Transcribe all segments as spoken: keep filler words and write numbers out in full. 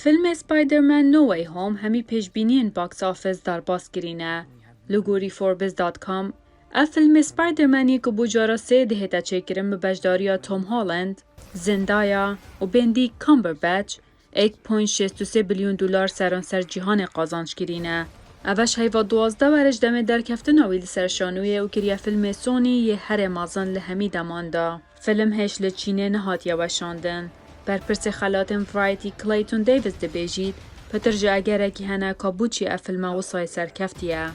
Filmê Spider-Man No Way Home hemî pêşbîniyên box office derbas kirîne. Li gorî Forbes dot com, ev filmê Spider-Manî ku bû cara sê dihête çêkirin bi beşdariya Tom Holland, Zendaya û Benedict Cumberbatch, êk point şêst û sê bilyon dolar seranser cîhanê qazanc kirîne. Ev e ji heyva duwazdeh were ji demê derkeftina wî li ser şanoyê û kiriye filmê Sony yê herê mezin li hemî deman de. Film hêj li Çînê nehatiye weşandin. Berpirsê xelatên Variety Clayton Davis dibêjît, pitir ji egerekî hene ka bûçî ev filme wisayê serkeftiye.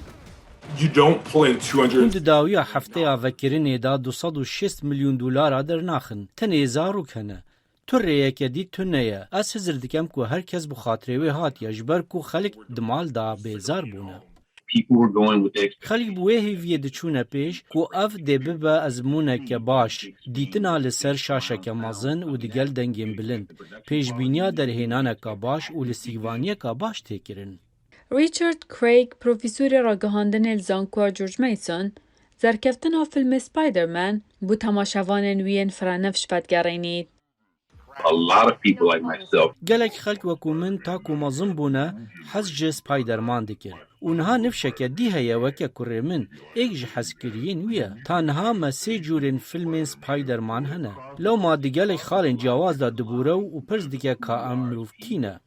You don't play two hundred. Hûn di dawiya hefteya vekirinê de du sed û şêst milyon dolara dernaxin. Tenê zarok hene. Tu rêyeke dî tune ye. Ez hizir dikem ku her kes bi xatirê wê hatiye, ji ber ku xelk di mal de bêzar bûne. People were going with the expectation. Xelk bi wê hêviyê diçûne pêş ku ev dê bibe ezmûneke baş, dîtina li ser şaşeke mezin û digel dengên bilind, pêşbîniya derhênaneka baş û lîstikvaniyeka baş tê kirin. Richard Craig, profesorê ragihandinê li Zankoya George Mason, zerkeftina filmê Spider-Man bo temaşevanên wî yên firenifş vedigerînît. A lot of people like myself. Gelek xelk wekû min ta ku mezin bûne, hez ji Spider-Man dikir. Û niha nifşeke dî heye weke kurê min, êk ji hezkiriyên wî ye. Ta niha me sê cûrên filmên Spider-Man hene. Lewma di gelek xalên ciyawaz de dibûre û pirs dike ka em mirov kî ne.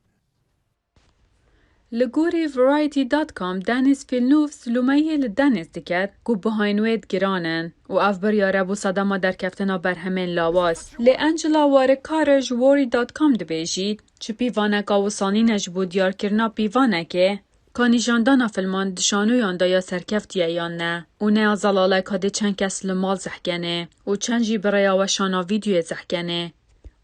Li gorî Variety dot com, Denis Villeneuve zilûmeyê li Denis diket ku bihayên wê giran in û ev biryare bû sedema derkeftina berhemên lawaz. Lê Angela Warikare ji Worry dot com dibêjît, çi pîvaneka wisa nîne ji bo diyarkirina pîvanekê, ka nîşandana filman di şanoyan de ya serkeftiye yan ne û ne ya zelaleka dê çend kes li mal zehkenê û çend jî bi rêya weşana vîdyoyê zehkenê.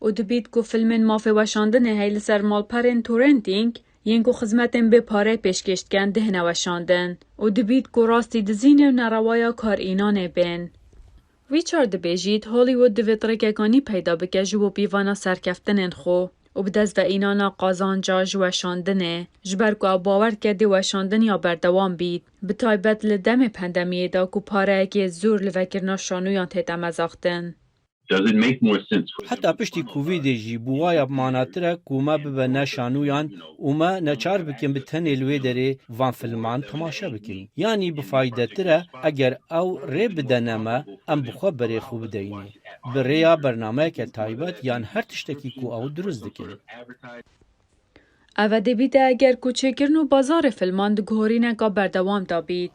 Û dibît ku filmên mafê weşandinê hey li ser malperên torrenting yên ku xizmetên bê pareyê pêşkêş dikin dihêne weşandin û dibît ku rastî dizînê û nerewaya kar înanê bên. Richard dibêjît, Hollywood divêt rêkeka nî peyda bike ji bo pîvana serkeftinên xwe û bi dest ve înana qazanca ji weşandinê, ji ber ku ew bawer dike dê weşandin ya berdewam bît, bi taybet li demê pandemiyê de ku pareyekê zor li vekirina şanoyan tête mezaxtin. Does it make more sense for Heta piştî Covidê jî bûwaya manatir e ku me bibene şanoyan û me neçar bikin bi tenê li wê derê van filman temaşe bikin. Yanî bi faydetir e eger ew rê bidene me em bi xwe berê xwe bideyînê. Bi rêya bernameyeke taybet yan her tiştekî ku ew dirust dikin. Ev ê dê bîte eger ku çêkirin û bazarê filman di guhorîneka berdewam de bît.